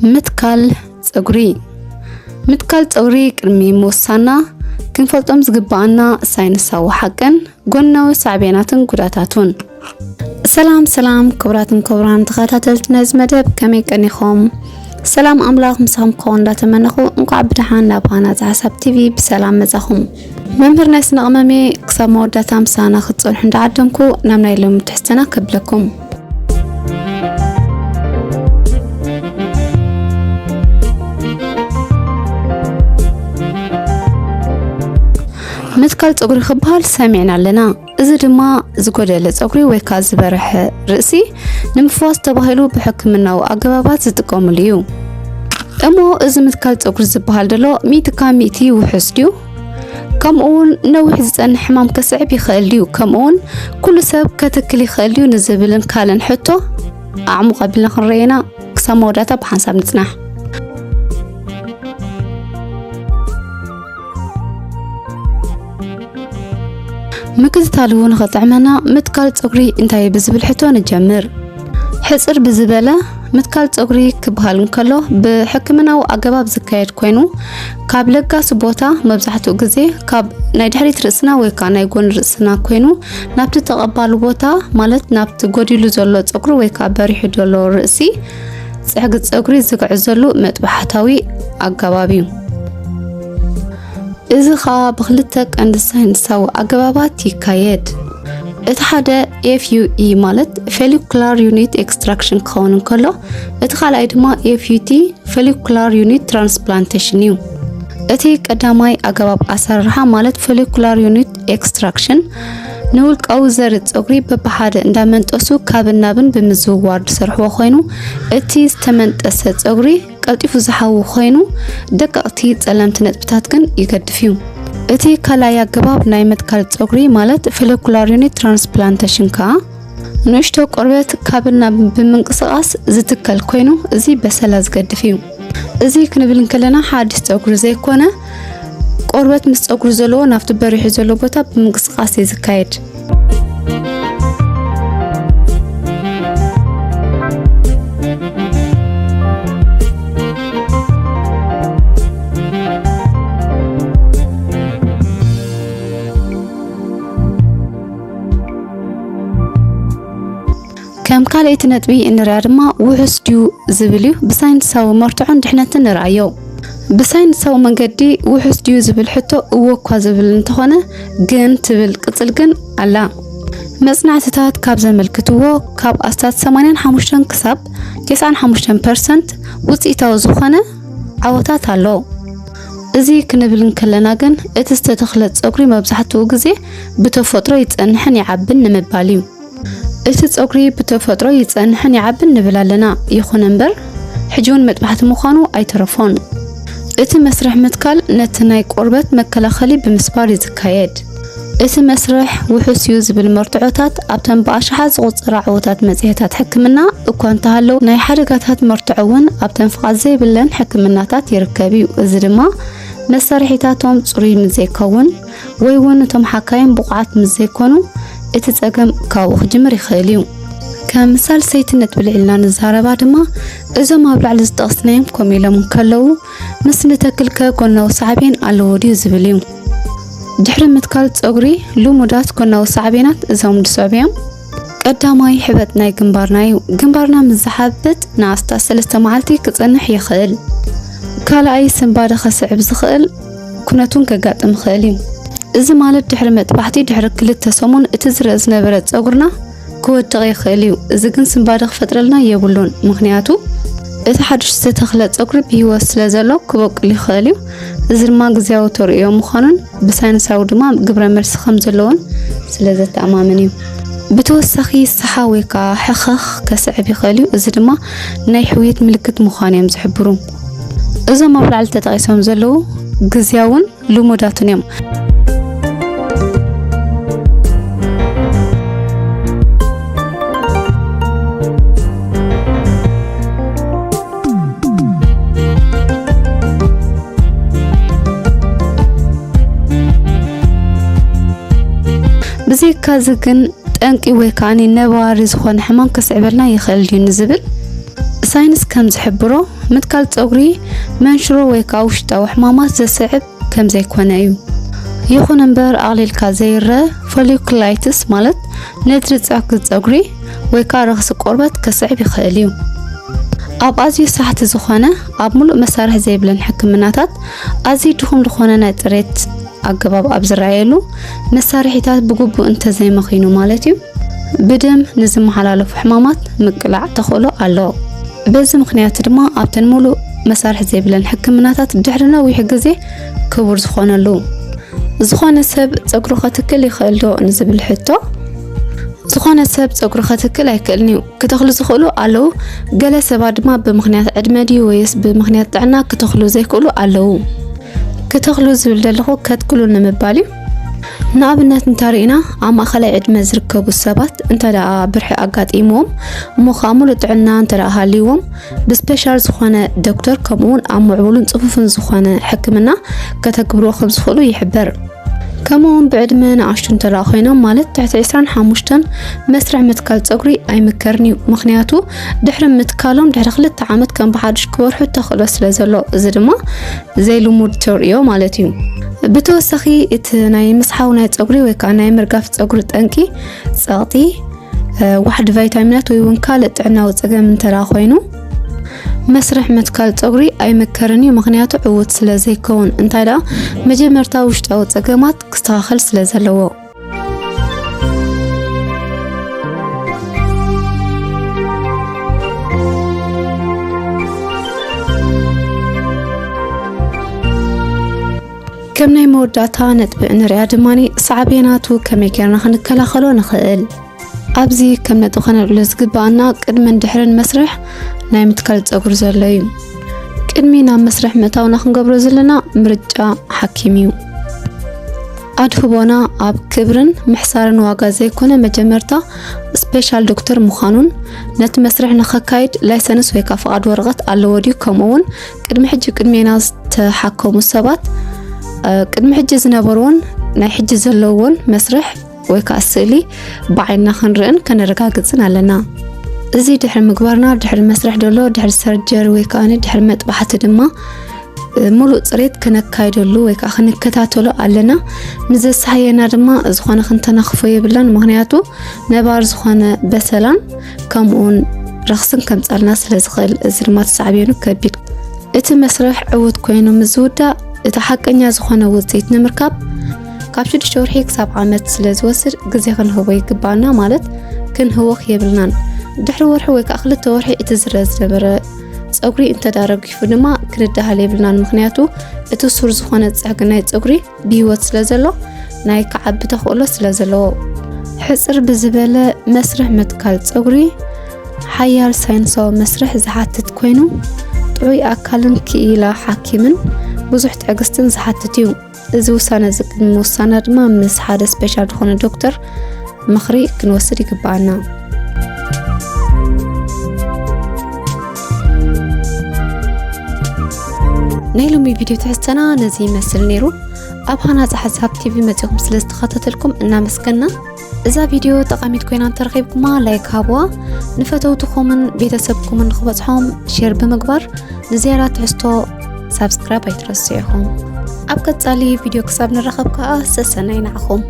ምትካል ጸጉሪ። ምትካል ጸጉሪ ቅድሚ ምውሳና ክንፈልጦም ዝግብኣና ሳይንሳዊ ሓቅን ጎናዊ ሳዕቤናትን ጉዳታቱን። ሰላም ሰላም፣ ክቡራትን ክቡራን ተኸታተልቲ ነዚ መደብ፣ ከመይ ቀኒኹም? ሰላም ኣምላኽ ምሳኹም ክኸውን እንዳተመነኹ፣ እንኳዕ ብደሓን ናብ ሃናጺ ሓሳብ ቲቪ ብሰላም መጻኹም። መምህር ናይ ስነ ቅመሜ ክሳብ መወዳእታ ምሳና ክትጸንሑ እንዳዓደምኩ ናብ ናይ ሎሚ ትሕዝቶና ከብለኩም። ምትካል ጸጉሪ ክበሃል ሰሚዕና ኣለና። እዚ ድማ ዝጎደለ ጸጉሪ ወይ ከኣ ዝበረሐ ርእሲ ንምፍዋስ ተባሂሉ ብሕክምናዊ ኣገባባት ዝጥቀሙሉ እዩ። እሞ እዚ ምትካል ጸጉሪ ዝበሃል ዘሎ ሚእቲ ካብ ሚእቲ ውሑስ ድዩ? ከምኡ እውን ነዊሕ ዝጸንሕ ሕማም ከስዕብ ይኽእል ድዩ? ከምኡ እውን ኩሉ ሰብ ከትክል ይኽእል ድዩ ንዝብልን ካልእን ሕቶ ኣዕሙቕ ኣቢልና ክንረኤና ክሳብ መወዳእታ ብሓንሳብ ንጽናሕ። ምክትታሉ ንኸጥዕመና ምትካል ጸጉሪ እንታይ ብዝብል ሕቶ ንጀምር። ሕጽር ብዝበለ ምትካል ጸጉሪ ክበሃል እንከሎ ብሕክምናዊ ኣገባብ ዝካየድ ኮይኑ ካብ ለጋሲ ቦታ መብዛሕትኡ ግዜ ካብ ናይ ድሕሪት ርእስና ወይ ከዓ ናይ ጎኒ ርእስና ኮይኑ ናብቲ ተቐባሊ ቦታ ማለት ናብቲ ጎዲሉ ዘሎ ጸጉሪ ወይ ከዓ በሪሑ ዘሎ ርእሲ ጽሕጊ ጸጉሪ ዝግዕዘሉ መጥባሕታዊ ኣገባብ እዩ። እዚ ኸኣ ብኽልተ ቀንዲ ሳይንሳዊ ኣገባባት ይካየድ። እቲ ሓደ ኤፍ ዩ ኢ ማለት follicular unit extraction ክኸውን እንከሎ እቲ ካልኣይ ድማ ኤፍ ዩ ቲ follicular unit transplantation እዩ። እቲ ቀዳማይ ኣገባብ ኣሰራርሓ ማለት follicular unit extraction ንውልቃዊ ዘርኢ ጸጉሪ በብሓደ እንዳመንጠሱ ካብን ናብን ብምዝውዋር ዝሰርሕዎ ኮይኑ እቲ ዝተመንጠሰ ጸጉሪ ቀልጢፉ ዝሓዊ ኮይኑ ደቀቕቲ ጸለምቲ ነጥብታት ግን ይገድፍ እዩ። እቲ ካልኣይ ኣገባብ ናይ ምትካል ጸጉሪ ማለት follicular unit transplantation ከኣ ንእሽቶ ቆርበት ካብን ናብን ብምንቅስቓስ ዝትከል ኮይኑ እዚ በሰላ ዝገድፍ እዩ። እዚ ክንብል እንከለና ሓድሽ ጸጉሪ ዘይኮነ ቆርበት ምስ ጸጉሪ ዘለዎ ናብቲ በሪሑ ዘሎ ቦታ ብምንቅስቓስ እዩ ዝካየድ። ከም ካልኣይቲ ነጥቢ እንሪኣ ድማ ውሑስ ድዩ ዝብል እዩ። ብሳይንሳዊ መርትዖን ድሕነትን ንርኣዮ። ብሳይንሳዊ መንገዲ ውሑስ ድዩ ዝብል ሕቶ እወ እኳ ዝብል እንተኾነ ግን ትብል ቅጽል ግን ኣላ። መጽናዕትታት ካብ ዘመልክትዎ ካብ ኣስታት ሰማንያን ሓሙሽተን ክሳብ ተስዓን ሓሙሽተን ፐርሰንት ውጽኢታዊ ዝኾነ ዓወታት ኣሎ። እዚ ክንብል እንከለና ግን እቲ ዝተተኽለ ጸጉሪ መብዛሕትኡ ግዜ ብተፈጥሮ ይጸንሕን ይዓብን ንምባል እዩ። እቲ ጸጉሪ ብተፈጥሮ ይጸንሕን ይዓብን ንብል ኣለና። ይኹን እምበር ሕጂ እውን መጥባሕቲ ምዃኑ ኣይተረፎን። እቲ መስርሕ ምትካል ነቲ ናይ ቆርበት መከላኸሊ ብምስባር እዩ ዝካየድ። እቲ መስርሕ ውሑስ እዩ ዝብል መርትዖታት ኣብተን ብኣሽሓት ዝቑጸራ ዕዉታት መጽሔታት ሕክምና እኳ እንተሃለዉ ናይ ሓደጋታት መርትዖ እውን ኣብተን ፍቓድ ዘይብለን ሕክምናታት ይርከብ እዩ። እዚ ድማ መሳርሒታቶም ጽሩይ ምስ ዘይከውን ወይ እውን እቶም ሓካይም ብቑዓት ምስ ዘይኮኑ እቲ ጸገም ካብኡ ክጅምር ይኽእል እዩ። ከም ሳልሰይቲ ነጥቢ ልዒልና ንዛረባ ድማ እዞም ኣብ ላዕሊ ዝጠቕስናዮም ከምኡ ኢሎም እንከለዉ ምስ ንተክል ከ ጎናዊ ሳዕቤን ኣለዎ ድዩ ዝብል እዩ። ድሕሪ ምትካል ጸጉሪ ልሙዳት ጎናዊ ሳዕቤናት እዞም ዝስዕቡ እዮም። ቀዳማይ ሕበጥ ናይ ግንባርና እዩ። ግንባርና ምስ ዝሓብጥ ንኣስታት ሰለስተ መዓልቲ ክጸንሕ ይኽእል። ካልኣይ ስንባደ ከስዕብ ዝኽእል ኩነቱን ከጋጥም ይኽእል እዩ። እዚ ማለት ድሕሪ መጥባሕቲ ድሕሪ ክልተ ሰሙን እቲ ዝረአ ዝነበረ ጸጉርና ክወድቕ ይኽእል እዩ። እዚ ግን ስንባደ ክፈጥረልና የብሉን። ምኽንያቱ እቲ ሓድሽ ዝተተኽለ ጸጉሪ ብህይወት ስለ ዘሎ ክበቁል ይኽእል እዩ። እዚ ድማ ግዝያዊ ተርእዮ ምዃኑን ብሳይንሳዊ ድማ ግብረ መልሲ ከም ዘለዎን ስለ ዘተኣማምን እዩ። ብተወሳኺ ሰሓ ወይ ከዓ ሕኸኽ ከስዕብ ይኽእል እዩ። እዚ ድማ ናይ ሕውየት ምልክት ምዃኑ እዮም ዝሕብሩ። እዞም ኣብ ላዕሊ ተጠቒሶም ዘለዉ ግዝያውን ልሙዳትን እዮም። ብዘይካዚ ግን ጠንቂ ወይ ከዓኒ ነባሪ ዝኾነ ሕማም ከስዕበልና ይኽእል ድዩ ንዝብል ሳይንስ ከም ዝሕብሮ፣ ምትካል ጸጉሪ መንሽሮ ወይ ከዓ ውሽጣዊ ሕማማት ዘስዕብ ከም ዘይኮነ እዩ። ይኹን እምበር፣ ኣቕሊልካ ዘይረአ ፎሊኩላይትስ፣ ማለት ነድሪ ጽዕቂ ጸጉሪ ወይ ከዓ ረኽሲ ቆርበት ከስዕብ ይኽእል እዩ። ኣብ ኣዝዩ ሳሕቲ ዝኾነ፣ ኣብ ሙሉእ መሳርሒ ዘይብለን ሕክምናታት፣ ኣዝዩ ድኹም ዝኾነ ናይ ጽሬት ኣገባብ ኣብ ዝረኣየሉ፣ መሳርሒታት ብግቡእ እንተዘይመኺኑ ማለት እዩ፣ ብደም ንዝመሓላለፉ ሕማማት ምቅላዕ ተኽእሎ ኣለዎ። በዚ ምኽንያት ድማ ኣብተን ሙሉእ መሳርሒ ዘይብለን ሕክምናታት ድሕሪ ነዊሕ ግዜ ክቡር ዝኾነሉ። ዝኾነ ሰብ ጸጉሩ ከትክል ይኽእል ዶ ንዝብል ሕቶ፣ ዝኾነ ሰብ ጸጉሩ ከትክል ኣይክእልን እዩ። ክተኽሉ ዝኽእሉ ኣለዉ። ገለ ሰባት ድማ ብምኽንያት ዕድመ ድዩ ወይስ ብምኽንያት ጥዕና ክተኽሉ ዘይክእሉ ኣለዉ። ክተኽሉ ዝብል ዘለኹ ከትክሉ ንምባል እዩ። ንኣብነት እንተሪእና፣ ኣብ ማእኸላይ ዕድመ ዝርከቡ ሰባት እንተ ደኣ ብርሒ ኣጋጢምዎም፣ እሞ ኸኣ ሙሉእ ጥዕና እንተ ደኣ ሃልይዎም፣ ብስፔሻል ዝኾነ ዶክተር፣ ከምኡውን ኣብ ምዕቡልን ጽፉፍን ዝኾነ ሕክምና ከተግብርዎ ከም ዝኽእሉ ይሕበር። ከምኡውን ብዕድመ ንኣሽቱ እንተ ደኣ ኮይኖም፣ ማለት ትሕቲ ዕስራን ሓሙሽተን፣ መስርሕ ምትካል ጸጉሪ ኣይምከርን እዩ። ምኽንያቱ፣ ድሕሪ ምትካሎም ድሕሪ ክልተ ዓመት ከም ብሓድሽ ክበርሑ ተኽእሎ ስለ ዘሎ፣ እዚ ድማ ዘይልሙድ ተርእዮ ማለት እዩ። ብተወሳኺ፣ እቲ ናይ ምስሓው ናይ ጸጉሪ ወይ ከዓ ናይ ምርጋፍ ጸጉሪ ጠንቂ ጸቕጢ፣ እ፣ ዋሕዲ ቫይታሚናት ወይ እውን ካልእ ጥዕናዊ ጸገም እንተ ደኣ ኮይኑ፣ መስርሕ ምትካል ጸጉሪ ኣይምከርን እዩ፣ ምኽንያቱ ዕዉት ስለ ዘይከውን። እንታይ ደኣ፣ መጀመርታ ውሽጣዊ ጸገማት ክስተኻኸል ስለ ዘለዎ። ከም ናይ መወዳእታ ነጥቢ እንሪኣ ድማ፣ ሳዕቤናቱ ከመይ ጌርና ክንከላኸሎ ንኽእል? ኣብዚ ከም ነጥቢ ከነልዕሎ ዝግበኣና፣ ቅድምን ድሕርን መስርሕ ናይ ምትካል ጸጉሪ ዘሎ እዩ። ቅድሚ ናብ መስርሕ ምእታውና ክንገብሮ ዘለና ምርጫ ሓኪም እዩ። ኣድህቦና ኣብ ክብርን ምሕሳርን ዋጋ ዘይኮነ፣ መጀመርታ ስፔሻል ዶክተር ምዃኑን፣ ነቲ መስርሕ ንኸካይድ ላይሰንስ ወይ ከዓ ፍቓድ ወረቐት ኣለዎ ድዩ፣ ከምኡ እውን ቅድሚ ሕጂ ቅድሜና ዝተሓከሙ ሰባት፣ እ፣ ቅድሚ ሕጂ ዝነበርዎን ናይ ሕጂ ዘለውዎን መስርሕ ወይ ከዓ ስእሊ ብዓይንና ክንርእን ከነረጋግጽን ኣለና። እዚ ድሕሪ ምግባርና፣ ድሕሪ መስርሕ ደሎ፣ ድሕሪ ሰርጀሪ ወይ ከዓ ድሕሪ መጥባሕቲ ድማ፣ እ፣ ሙሉእ ጽሬት ከነካይደሉ ወይ ከዓ ክንከታተሎ ኣለና። ንዘሳህየና ድማ ዝኾነ ክንተናኽፎ የብልናን፣ ምኽንያቱ ነባር ዝኾነ በሰላን ከምኡውን ረኽስን ከምጻልና ስለ ዝኽእል፣ እዚ ድማ ተሳዕቤኑ ከቢድ። እቲ መስርሕ ዕዉት ኮይኑ ምስ ዝውዳእ፣ እቲ ሓቀኛ ዝኾነ ውጽኢት ንምርካብ፣ ካብ ሽዱሽተ ወርሒ ክሳብ ዓመት ስለ ዝወስድ፣ ግዜ ክንህቦ ይግባኣና፣ ማለት ክንህወኽ የብልናን። ድሕሪ ወርሒ ወይ ከዓ ክልተ ወርሒ፣ እቲ ዝረአ ዝነበረ ጸጉሪ እንተ ደኣ ረጊፉ ድማ፣ ክንደሃል የብልናን። ምኽንያቱ፣ እቲ ሱር ዝኾነ ጸዕጊ ናይ ጸጉሪ ብህይወት ስለ ዘሎ፣ ናይ ክዓቢ ተኽእሎ ስለ ዘለዎ። ሕጽር ብዝበለ፣ መስርሕ ምትካል ጸጉሪ ሓያል ሳይንሳዊ መስርሕ ዝሓትት ኮይኑ፣ ጥዑይ ኣካልን ክኢላ ሓኪምን ብዙሕ ትዕግስትን ዝሓትት እዩ። እዚ ውሳነ እዚ ቅድሚ ምውሳና ድማ፣ ምስ ሓደ ስፔሻል ዝኾነ ዶክተር ምኽሪ ክንወስድ ይግበኣና። ናይ ሎሚ ቪድዮ ትሕዝቶና ነዚ ይመስል ነይሩ። ኣብ ሃናጺ ሓሳብ ቲቪ መጺኹም ስለ ዝተኸታተልኩም እናመስገና። እዛ ቪድዮ ጠቓሚት ኮይና እንተረኺብኩማ፣ ላይክ ሃብዋ። ንፈተውትኹምን ቤተሰብኩምን ንኽበጽሖም ሼር ብምግባር፣ ንዝያዳ ትሕዝቶ ሳብስክራይብ ኣይትረስዑ ኢኹም። ኣብ ቀጻሊ ቪድዮ ክሳብ ንራኸብ ከኣ፣ ሰሰናይ ንዓኹም።